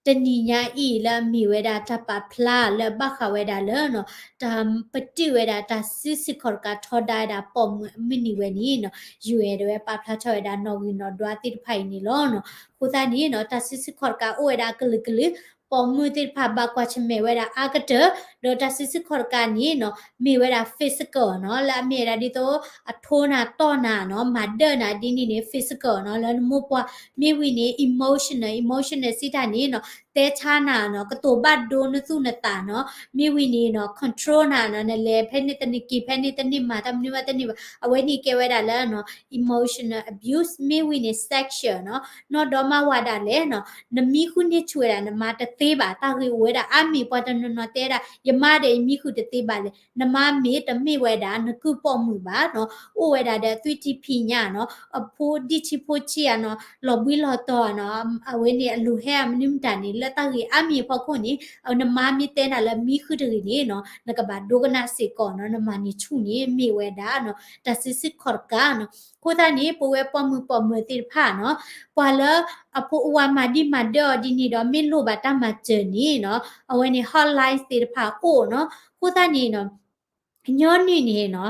တနံၤညါအံၤလၢအမ့ၢ်ဝဲဒၣ်တၢ်ပာ်ဖျါလၢအဘၣ်ဃးဝဲဒၣ်လၢနီၤ တၢ်ပတုာ်ဝဲဒၣ်တၢ်စုဆူၣ်ခီၣ်တကးထီဒါဝဲဒၣ်ပိာ်မုၣ်အမုၢ်နံၤဝဲန့ၣ်နီၤ UN ဒၣ်ဝဲပာ်ဖျါထီၣ်ဝဲဒၣ်နီၣ်ဂံၢ်နီၣ်ဒွးသ့ၣ်တဖၣ်အံၤန့ၣ်လီၤနီၤ, အဃိသတးန့ၣ်နီၤ တၢ်စုဆူၣ်ခီၣ်တကးအိၣ်ဝဲဒၣ်အကလုာ်ကလုာ် ပိာ်မုၣ်သ့ၣ်တဖၣ်ဘၣ်ကွၢ်ဆၢၣ်မဲာ်ဝဲဒၣ်အါကတၢၢ်, ဒီးတၢ်စုဆူၣ်ခီၣ်တကးန့ၣ်နီၤ မ့ၢ်ဝဲဒၣ် physical နီၤ လၢအမ့ၢ်ဝဲဒၣ်ဒ်သိး အထိနၤတီၢ်နၤနီၤ မၤဒၢၣ်နၤဒ်န့ၣ်န့ၣ် physical နီၤ လၢနမိၢ်ပှၢ်, မ့ၢ်ဝံၤန့ၣ် emotional, emotional စံးတၢ်န့ၣ်နီၤ တဲဆါနၤနီၤ ကတိၤဘၣ်ဒိနသူၣ်နသးနီၤ, မ့ၢ်ဝံၤန့ၣ်နီၤ control နၤနီၤ နလဲၤဖဲန့ၣ်တန့ၢ်က့ၤဖဲန့ၣ်တန့ၢ် မၤတၢ်မနုၤဘၣ်တန့ၢ်ဘၣ်, အဝဲန့ၣ်ကဲဝဲဒၣ်လၢနီၤ emotional abuse, မ့ၢ်ဝံၤန့ၣ် sexual နီၤ နီၢ်ဒီမါဝၤဒၣ်လဲာ်နီၤ နမံဃုာ်န့ၢ်ဆူၣ်ဝဲဒၣ် နမါတသ့ဘၣ်, တၢ်ဂ့ၢ်အိၣ်ဝဲဒၣ်အါမံၤ ပှၤတနီၤနီၤတဲဒၣ် ယမါဒီးယမံဃုာ်တသ့ဘၣ်လဲၣ်, နမါမ့ၢ်တမ့ၢ်ဝဲဒၣ် နကုၢ်ပိာ်မုၣ်ဘၣ်နီၤ, အိၣ်ဝဲဒၣ်ဒီးအသွံၣ်ထံဖံးညၣ်နီၤ, အဖိဒံၣ်ဆံးဖိဆံးဧါနီၤ, လီၤဘှံးလီၤတီၤဧါနီၤ, အဝဲန့ၣ်အလိၤဟဲအမနုၤမတၤန့ၣ် လၢတၢ်ဂ့ၢ်အါမံၤအဖီခိၣ်န့ၣ် နမါမ့ၢ်တဲနၤလၢမံဃုာ်တဂ့ၤန့ၣ်နီၤ နကဘၣ်ဒိကနၣ်စ့ၢ်ကီးနီၤ, နမၤန့ၢ်ဆူၣ်န့ၣ် မ့ၢ်ဝဲဒၣ်နီၤ တၢ်စုဆူၣ်ခီၣ်တကးနီၤ, အဃိသတးန့ၣ် ပဝဲပိာ်မုၣ်ပိာ်မၢၤသ့ၣ်တဖၣ်နီၤ, ပှၤလၢအဖိအဝၤမၤဒံၣ်မၤဒၢၣ်အီၤဒ်န့ၣ်ဒီး မ့ၢ်လိၣ်ဘၣ်တၢ်မၤစၢၤန့ၣ်နီၤ, အဝဲန့ၣ် hotline သ့ၣ်တဖၣ်အိၣ်နီၤ, အဃိသတးန့ၣ်နီၤ ညီနုၢ်န့ၣ်နီၤ,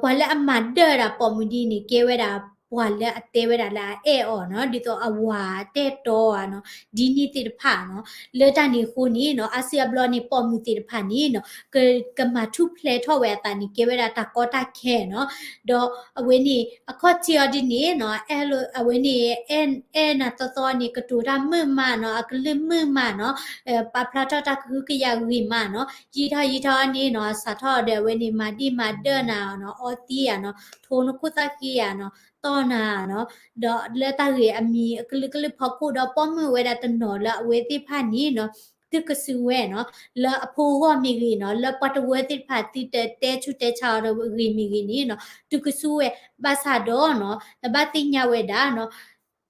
ပှၤလၢအမၤဒၢၣ်ဒၣ်ပိာ်မုၣ်ဒ်န့ၣ် ကဲဝဲဒၣ်ပှၤလၢအတဲဝဲဒၣ်လၢအအဲၣ်အီၤနီၤ, ဒ်သိးအဝၤတဲတီအီၤနီၤ, ဒ်န့ၣ်သ့ၣ်တဖၣ်နီၤ, လၢတၢ်န့ၣ်အဃိန့ၣ်နီၤ, အါစုအါဘျီန့ၣ် ပိာ်မုၣ်သ့ၣ်တဖၣ်န့ၣ်နီၤ, က ကမၤထူၣ်ဖျဲးထီၣ်ဝဲအသးန့ၣ် ကဲဝဲဒၣ်တၢ်ကီတၢ်ခဲနီၤ, ဒီးအဝဲန့ၣ် အခီၣ်ထံးအီၤဒ်န့ၣ်နီၤ, အဲၣ်လိာ် အဝဲန့ၣ် အဲၣ် အဲၣ်နၤသီသီန့ၣ် ကတိၤတၢ်မုာ်မးနီၤ, အကလုၢ်မုာ်မးနီၤ, ပာ်ဖျါထီၣ်တၢ်ကဟုကယာ်ဂ့ၤမးနီၤ, ယံာ်ထီၣ်ယံာ်ထီၣ်န့ၣ်နီၤ, စးထီၣ်ဒီးအဝဲန့ၣ် မၤဒံၣ်မၤဒၢၣ်နၤနီၤ, အီသံးယၤနီၤ, ထိနခိၣ်သၣ်ဃံယၤနီၤ, တီၢ်နၤနီၤ, ဒီးလၢတၢ်ဂ့ၢ်အမံၤအကလုာ်ကလုာ်ဖီခိၣ်ဒီး ပိာ်မုၣ်ဝဲဒၣ်တနီၤလၢအဝဲသ့ၣ်တဖၣ်န့ၣ်နီၤ, သုကစူဝဲနီၤ, လၢအဖိဂီၢ်မ့ၢ်ဂ့ၤနီၤ, လၢပှၤတဝၢသ့ၣ်တဖၣ် သုတတဲဆူၣ်တဲဆါအီၤဒီးဂ့ၤမ့ၢ်ဂ့ၤန့ၣ်နီၤ, သုကစူဝဲ, ဘၣ်ဆၣ်ဒီးနီၤ, နဘၣ်သ့ၣ်ညါဝဲဒၣ်နီၤ,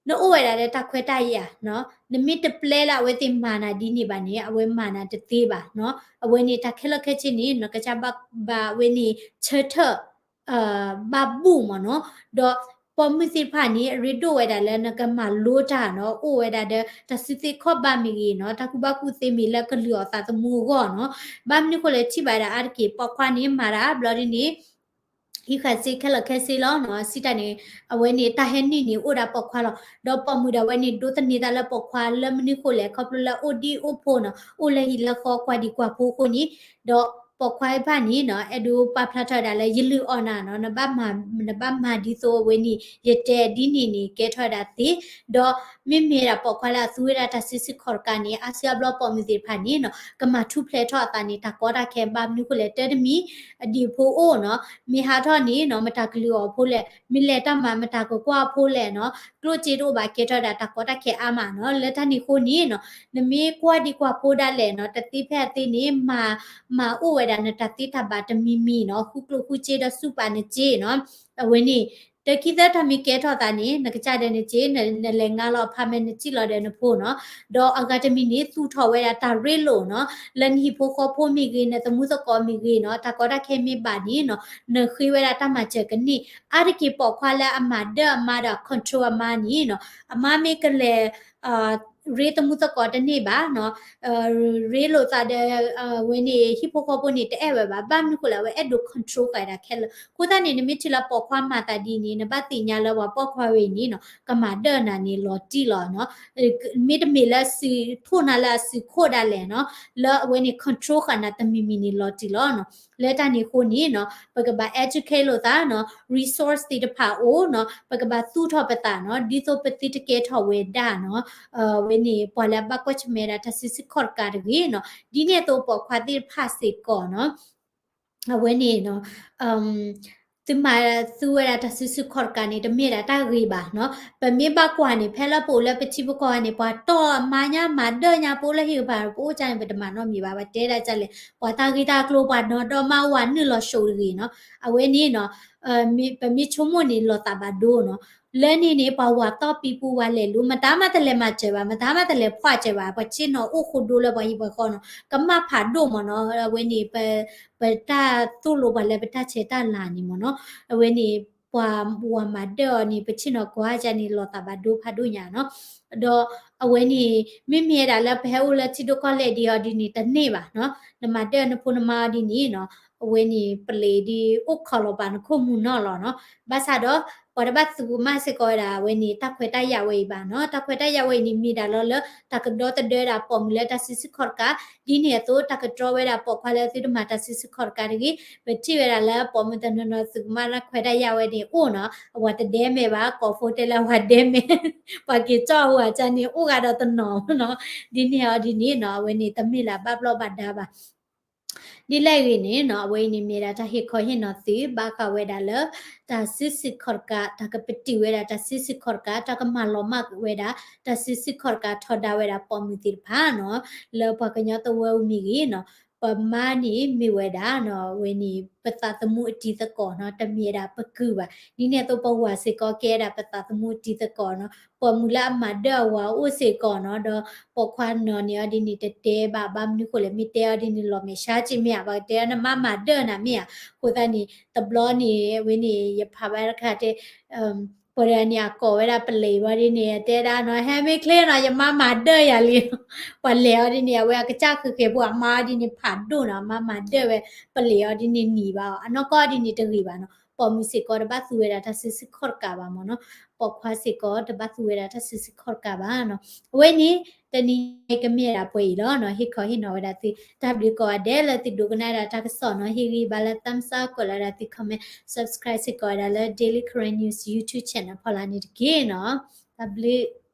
နအိၣ်ဝဲဒၣ်လၢတၢ်ခွဲးတၢ်ယာ်နီၤ, နမ့ၢ်တပျဲလၢအဝဲသ့ၣ်မၤနၤဒ်န့ၣ်ဘၣ်န့ၣ် အဝဲမၤနၤတသ့ဘၣ်နီၤ, အဝဲန့ၣ်တၢ်ခဲလၢာ်ခဲဆ့န့ၣ် နကစၢ်ဘၣ်ဘၣ်ဝဲန့ၣ် ဆၢထၢၣ် ဘၣ်ဘူၣ်မးနီၤ, ဒီးပိာ်မုၣ်သ့ၣ်တဖၣ်န့ၣ် အရ့ဒိၣ်ဝဲဒၣ်လၢနကမၤလိတၢ်နီၤ, အိၣ်ဝဲဒၣ်ဒီး တၢ်စုသ့ခီၣ်ဘၣ်မ့ၢ်ဂ့ၤနီၤ, တၢ်ကူၣ်ဘၣ်ကူၣ်သ့မ့ၢ်လၢကလုၢ်အီၣ်သးသမူအဂီၢ်နီၤ, ဘၣ်မနုၤဃိလဲၣ်ထံၣ်ဘၣ်ဒၣ်အါတက့ၢ် ပိာ်ခွါန့ၣ်မၤတၢ်ဘျီဒ်န့ၣ် ဟံးဃာ်စ့ခဲလၢာ်ခဲဆ့လီၤနီၤ. စံးတၢ်န့ၣ် အဝဲန့ၣ်တၢ်ဟဲနုာ်န့ၣ်အိၣ်ဒၣ်ပိာ်ခွါလီၤ. ဒီးပိာ်မုၣ်ဒၣ်ဝဲန့ၣ် ဒိးသန့ၤသးလၢပိာ်ခွါလၢမနုၤဃိလဲၣ်, ခီဖျိလၢအိၣ်ဒံၣ်အိၣ်ဖိနီၤ, အိၣ်လၢဟံၣ်လၢဃီ ကွၢ်ဒံကွၢ်ဖိအဃိန့ၣ်, ဒီးပိာ်ခွါတဖၣ်န့ၣ်နီၤ အဲၣ်ဒိးပာ်ဖျါထီၣ်ဝဲဒၣ်လၢ ယလုၢ်အီၣ်နၤနီၤ, နဘၣ်မၤ, နဘၣ်မၤဒ်သိးအဝဲန့ၣ် ယတဲဒ်န့ၣ်န့ၣ် ကဲထီၣ်ဝဲဒၣ်သ့. ဒီးမ့မ့ၢ်ဒၣ်ပိာ်ခွါလၢအသူဝဲဒၣ်တၢ်စုဆူၣ်ခီၣ်တကးန့ၣ် အါစုအါဘျီပိာ်မုၣ်သ့ၣ်တဖၣ်န့ၣ်နီၤ ကမၤထူၣ်ဖျဲးထီၣ်အသးန့ၣ် တၢ်ကီတၢ်ခဲ ဘၣ်မနုၤဃိလဲၣ်, တၢ်တမံၤ အဒံၣ်ဖိအိၣ်နီၤ, မ့ၢ်ဟးထီၣ်န့ၣ်နီၤ မတၤကလုၢ်အီၤဖိလဲၣ်, မ့ၢ်လဲၤတၢ်မၤ မတၤကကွၢ်အဖိလဲၣ်နီၤ, ကျိၣ်စ့တအိၣ်ဘၣ် ကဲထီၣ်ဝဲဒၣ်တၢ်ကီတၢ်ခဲအါမးနီၤ. လၢတၢ်န့ၣ်အဃိန့ၣ်နီၤ နမ့ၢ်ကွၢ်ဒံကွၢ်ဖိဒၣ်လဲာ်နီၤ တသ့ဖဲအသ့န့ၣ် မၤ, မၤအိၣ်ဝဲဒၣ်နတၢ်သ့တၢ်ဘၣ်တမံၤမံၤနီၤ, ဃုကျိၣ်ဃုစ့ဒီးစူၢ်ပာ်နစ့နီၤ. အဝဲန့ၣ် တခံသၢတၢ်မ့ၢ်ကဲထီၣ်သးန့ၣ် နကစၢ်ဒၣ်နစ့ န, နလဲၤငါလီၤ apartment နစံၣ်လီၤဒီးနဖိနီၤ. ဒီးအဂၤတမံၤန့ၣ် သူၣ်ထီၣ်ဝဲဒၣ်တၢ်ရ့လိာ်နီၤ, လၢနဟံၣ်ဖိဃီဖိမ့ၢ်ဂ့ၤ, နသမူသကိးမ့ၢ်ဂ့ၤနီၤ, တၢ်ကီတၢ်ခဲမ့ၢ်ဘၣ်န့ၣ်နီၤ နဃ့ဝဲဒၣ်တၢ်မၤစၢၤကန့ၢ်. အါတက့ၢ်ပိာ်ခွါလၢအမၤဒၢၣ်အမါဒီး control အမါန့ၣ်နီၤ, အမါမ့ၢ်ကလဲၤ ရ့သမူသကိးတန့ၢ်ဘၣ်နီၤ, ရ့လိာ်သးဒီး အဝဲန့ၣ် ဟံၣ်ဖိဃီဖိန့ၣ် တအဲၣ်ဝဲဘၣ်, ဘၣ်မနုၤဃိလဲၣ် အဝဲအဲၣ်ဒိး control ဃာ်ဒၣ်ခဲလၢာ်. အဃိသတးန့ၣ် နမ့ၢ်ထံၣ်လၢပိာ်ခွါမၤသးဒ်န့ၣ် နဘၣ်သ့ၣ်ညါလၢပှၤပိာ်ခွါဝဲအံၤန့ၣ်နီၤ ကမၤဒၢၣ်နၤန့ၣ်လီၤတံၢ်လီၤနီၤ. မ့တမ့ၢ်လၢအစု, ထိၣ်နၤလၢအစုခိၣ်ဒၣ်လဲာ်နီၤ, လၢအဝဲန့ၣ် control ဃာ်နၤတမံၤမံၤန့ၣ်လီၤတံၢ်လီၤနီၤ. လၢတၢ်န့ၣ်အဃိန့ၣ်နီၤ ပကဘၣ် educate လိာ်သးနီၤ, resource သ့ၣ်တဖၣ်အိၣ်နီၤ, ပကဘၣ်သူၣ်ထီၣ်ပသးနီၤ, ဒ်သိးပသုတကဲထီၣ်ဝဲဒၣ်နီၤ, အဝဲန့ၣ် ပှၤလၢအဘၣ်ကွၢ်ဆၢၣ်မဲာ်ဒၣ်တၢ်စုဆူၣ်ခီၣ်တကးတဂ့ၤနီၤ. ဒ်န့ၣ်အသိးပိာ်ခွါသ့ၣ်တဖၣ်စ့ၢ်ကီးနီၤ အဝဲန့ၣ်နီၤ သုမၤ, သူဝဲဒၣ်တၢ်စုဆူၣ်ခီၣ်တကးန့ၣ် တမ့ၢ်ဒၣ်တၢ်ဂ့ၤဘၣ်နီၤ. ပမ့ၢ်ဘၣ်ကွၢ်န့ၣ် ဖဲလၢပအိၣ်လၢပထံပကီၢ်န့ၣ် ပှၤတီၢ်အမါညါ မၤဒၢၣ်ညါ ပအိၣ်လၢဟံၣ်ကပၤ ပအိၣ်ကၢ်န့ၣ် ပတမၤနီတမံၤဘၣ်, ပတဲဒၣ်ကၢ်လဲၣ် ပှၤတၢ်ဂ့ၢ်တၢ်ကျိၤ ပှၤနီၢ်ဒီမါဝၤနုာ်လီၤၡိးတဂ့ၤနီၤ. အဝဲန့ၣ်နီၤ ပမ့ၢ်ဆိကမိၣ်န့ၣ် လီၤသးဘၣ်ဒိနီၤ. လၢန့ၣ်န့ၣ် ပှၤဝၤတီၢ်ပံပူၤ ဝၤလဲၤလူၤ မတၤမးတလဲၤမၤစၢၤဘၣ်, မတၤမးတလဲၤဖှီၣ်စၢၤဘၣ်, ပှၤဆ့ၣ်နီၤအိၣ်ဃိဒိလၢပှၤဟံၣ်ပှၤဃီနီၤ, ကမၣ်ဖးဒိၣ်မ့ၢ်နီၤ. အဝဲန့ၣ် ပတၢ်သိၣ်လိပှၤလၢပတၢ်ဆဲးတၢ်လၤန့ၣ်မ့ၢ်နီၤ, အဝဲန့ၣ် ပှၤဝၤမၤဒၢၣ်အီၤန့ၣ် ပဆ့ၣ်နီၤကွၢ်ကၢ်န့ၣ် လီၤသးဘၣ်ဒိဖးဒိၣ်ညါနီၤ. ဒီးအဝဲန့ၣ် မ့မ့ၢ်ဝဲဒၣ်လၢပဟဲအိၣ်လၢထံဒိၣ်ကီၢ်လဲၢ်ဒ်အီၤဒ်န့ၣ် တန့ၢ်ဘၣ်နီၤ, နမၤဒၢၣ်နဖိနမါအီၤဒ်န့ၣ်နီၤ, အဝဲန့ၣ် ပလံၤဒ်အိၣ်ခိးလီၤပာ်နခိၣ်မူနီၢ်လီၤနီၤ. ဘၣ်ဆၣ်ဒီး ပှၤတဘၣ်သူကမၣ်စ့ၢ်ကီးဝဲဒၣ် အဝဲန့ၣ် တၢ်ခွဲးတၢ်ယာ်ဝဲအံၤဘၣ်နီၤ. တၢ်ခွဲးတၢ်ယာ်ဝဲအံၤန့ၣ် မ့ၢ်ဒၣ်လီၤလၢ တၢ်ကဒီသဒၢဒၣ်ပိာ်မုၣ်လၢတၢ်စုဆူၣ်ခီၣ်တကး, ဒ်န့ၣ်အသိး တၢ်ကတြီဝဲဒၣ်ပိာ်ခွါလၢသုတမၤတၢ်စုဆူၣ်ခီၣ်တကးတဂ့ၤ. ပထံၣ်ဝဲဒၣ်လၢပိာ်မုၣ်တနီၤနီၤ သူကမၣ်တၢ်ခွဲးတၢ်ယာ်ဝဲန့ၣ်အိၣ်နီၤ, အဝၤတဒဲမဲာ်ဘၣ်, ကိးဖိတဲလၢအဝၤဒဲမဲာ်, ပှၤက့ၤကၠီၣ်အဝၤကၢ်န့ၣ် အိၣ်ဂၤဒီးတနီၤနီၤ. ဒ်န့ၣ်အီၤဒ်န့ၣ်နီၤ အဝဲန့ၣ် တမ့ၢ်လၢအဘၣ်ဘျီၣ်ဘၣ်ဒါဘၣ်. ဒ်လဲၣ်ဂ့ၤန့ၣ်နီၤ အဝဲအံၤန့ၣ်မ့ၢ်ဒၣ်တၢ်ဟ့ၣ်ခီဟ့ၣ်နီၤသု ဘၣ်ဃးဝဲဒၣ်လၢ တၢ်စုဆူၣ်ခီၣ်တကး, တၢ်ကပတုာ်ဝဲဒၣ်တၢ်စုဆူၣ်ခီၣ်တကး, တၢ်ကမၤလီၤမၢ်ဝဲဒၣ် တၢ်စုဆူၣ်ခီၣ်တကးထီဒါဝဲဒၣ်ပိာ်မုၣ်သ့ၣ်တဖၣ်နီၤ, လၢပှၤကညီသဝီမ့ၢ်ဂ့ၤနီၤ, ပမါန့ၣ်မ့ၢ်ဝဲဒၣ်နီၤ အဝဲန့ၣ် ပသးသမူအတံၤသကိးနီၤ, တမ့ၢ်ဝဲဒၣ်ပကုၢ်ဘၣ်. ဒ်န့ၣ်အသိးပဝၤစ့ၢ်ကီးကဲဝဲဒၣ်ပသးသမူအတံၤသကိးနီၤ, ပိာ်မုၣ်လၢအမၤဒၢၣ်အဝၤအိၣ်စ့ၢ်ကီးနီၤ, ဒီးပိာ်ခွါနီၤန့ၣ်အီၤဒ်န့ၣ် တတဲဘၣ်, ဘၣ်မနုၤဃိလဲၣ် မ့ၢ်တဲအီၤဒ်န့ၣ် လီၤမဲာ်ဆှးက့မ့ၢ်ဧါ, ပှၤကတဲနမါမၤဒၢၣ်နၤမ့ၢ်ဧါ. အဃိသတးန့ၣ် တဘျီန့ၣ် အဝဲန့ၣ် ယဖးဘၣ်တခါတဲ ပှၤတဂၤန့ၣ် အကိးဝဲဒၣ်ပလံၤဘၣ်ဒ်န့ၣ် တဲဒၣ်နီၤ ဟဲမ့ၢ်ချ့နီၤ ယမါမၤဒၢၣ်ယၤလံ. ပှၤလဲၤအီၤဒ်န့ၣ် အဝဲအကစၢ်ဃဲၤဃဲၤဖိအမါအီၤဒ်န့ၣ် ဖးဒိၣ်နီၤ, အမါမၤဒၢၣ်ဝဲပလံၤအီၤဒ်န့ၣ်နံၤဘၣ်အီၤ, အနီၢ်ကီၢ်ဒ်န့ၣ်တဂ့ၤဘၣ်နီၤ. ပိာ်မုၣ်စ့ၢ်ကီးတဘၣ်သူဝဲဒၣ်တၢ်စုဆူၣ်ခီၣ်တကးဘၣ်မ့ၢ်နီၤ, ပိာ်ခွါစ့ၢ်ကီးတဘၣ်သူဝဲဒၣ်တၢ်စုဆူၣ်ခီၣ်တကးဘၣ်နီၤ. အဝဲန့ၣ် တနံၤညါကမ့ၢ်ဒၣ်ပှဲၤအံၤလီၤနီၤ, ဟ့ၣ်ခီဟ့ၣ်နီၤဝဲဒၣ်သု, တၢ်ဘျုးကိးဂၤဒဲးလၢသုဒိကနၣ်ဒၣ်တၢ်ကစီၣ်နီၤ, ဟ့ၣ်ဂံၢ်ဘါလၢ thumbs up ကွဲးလီၤဒၣ်သု comment, subscribe စ့ၢ်ကီးဝဲဒၣ်လၢ Daily Karen News YouTube channel ဖီလာ်န့ၣ်တက့ၢ်နီၤ. တၢ်ဘျုး